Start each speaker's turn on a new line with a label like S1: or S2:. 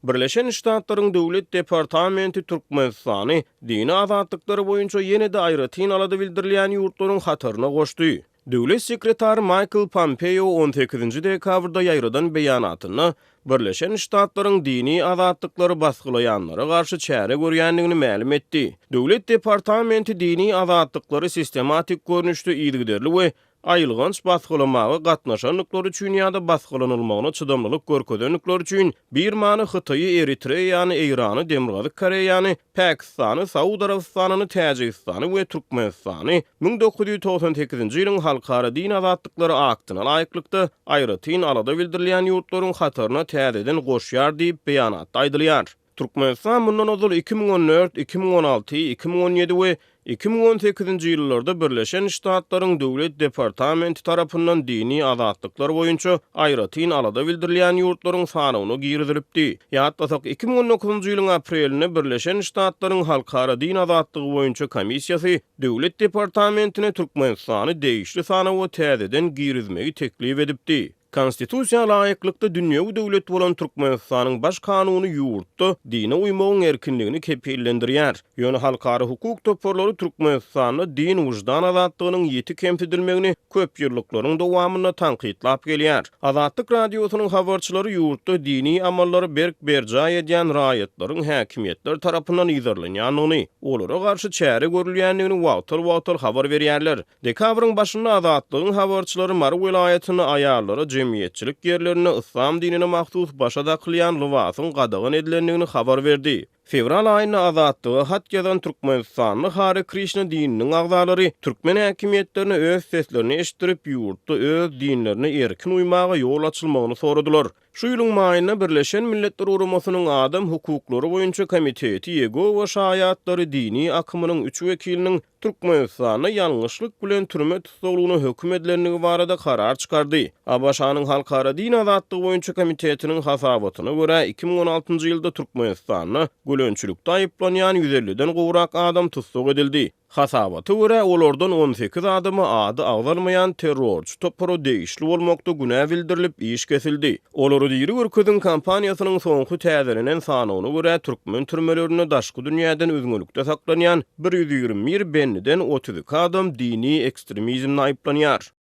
S1: Birleşen Ştatlaryň Döwlet departamenti Türkmenistany dini azatlyklary boýunça ýene-de aýratyn alada bildirilýän ýurtlaryň hataryna goşdy. Döwlet sekretary Maýkl Pompeo on sekizinji dekabrda ýaýradan beýanatynda Birleşen Ştatlaryň dini azatlyklary basgylaýanlara garşy çäre görýändigini mälim etdi. Döwlet departamenti dini azatlyklary sistematik görnüşde yzygiderli we aýylganç basgylamaga gatnaşandyklary üçin ýa-da basgylanylmagyna çydamlylyk görkezendikleri üçin Birmany, Hytaýy, Eritreýany, Eýrany, Demirgazyk Koreýany, Pakistany, Saud Arabystanyny, Täjigistany we Türkmenistany 1998-nji ýylyň Halkara din azatlyklary aktyna laýyklykda aýratyn alada bildirilýän ýurtlaryň hataryna täzeden goşýar diýip, beýanatda aýdylýar. Türkmenistan mundan ozal 2014, 2016, 2017 we 2018-nji ýyllarda Birleşen Ştatlaryň Döwlet departamenti tarapyndan dini azatlyklar boýunça aýratyn alada bildirilýän ýurtlaryň sanawyna girizilipdi. Ýatlasak, 2019-njy ýylyň aprelinde Birleşen Ştatlaryň Halkara din azatlygy boýunça komissiýasy Döwlet departamentine Türkmenistany degişli sanawa täzeden girizmegi teklip edipdi. Konstitusiýa laýyklykda dünýewi döwlet bolan Türkmenistanyň Baş kanuny ýurtda dine uýmagyň erkinligini kepillendirýär. Ýöne halkara hukuk toparlary Türkmenistanda din-wyždan azatlygynyň ýiti kemsidilmegini köp ýyllyklaryň dowamynda tankytlap gelýär. Azatlyk Radiosynyň habarçylary ýurtda dini amallary berk berjaý edýän raýatlaryň häkimiýetler tarapyndan yzarlanýandygyny, olara garşy çäre görülýändigini wagtal-wagtal habar berýärler. Dekabryň başynda Azatlygyň habarçylary Mary welaýatynda aýallara jemgyýetçilik ýerlerinde yslam dinine mahsus başa dakylýan lybasyň gadagan edilendigini habar berdi. Fewral aýynda Azatlyga hat ýazan türkmenistanly Hare Krişna dininiň agzalary türkmen häkimiýetlerine öz seslerini eşitdirip, ýurtda öz dinlerine erkin uýmaga ýol açylmagyny soradylar. Şu ýylyň maýynda Birleşen Milletler Guramasynyň Adam hukuklary boýunça komiteti Ýegowa şaýatlary dini akymynyň üç wekiliniň Türkmenistanda ýalňyşlyk bilen türme tussaglygyna höküm edilendigi barada karar çykardy. ABŞ-nyň Halkara din azatlygy boýunça komitetiniň hasabatyna görä, 2016-njy ýylda Türkmenistanda gölençilikde aýyplanýan 150-den gowrak adam tussag edildi. Hasabata görä, olardan 18 adama ady agzalmaýan terrorçy topara degişli bolmakda günä bildirilip, iş kesildi. Olary diri görkeziň kampaniýasynyň soňky täzelenen sanawyna görä, türkmen türmelerinde daşky dünýäden üzňelikde saklanýan 121 bendiden 32 adam dini ekstremizmde aýyplanýar.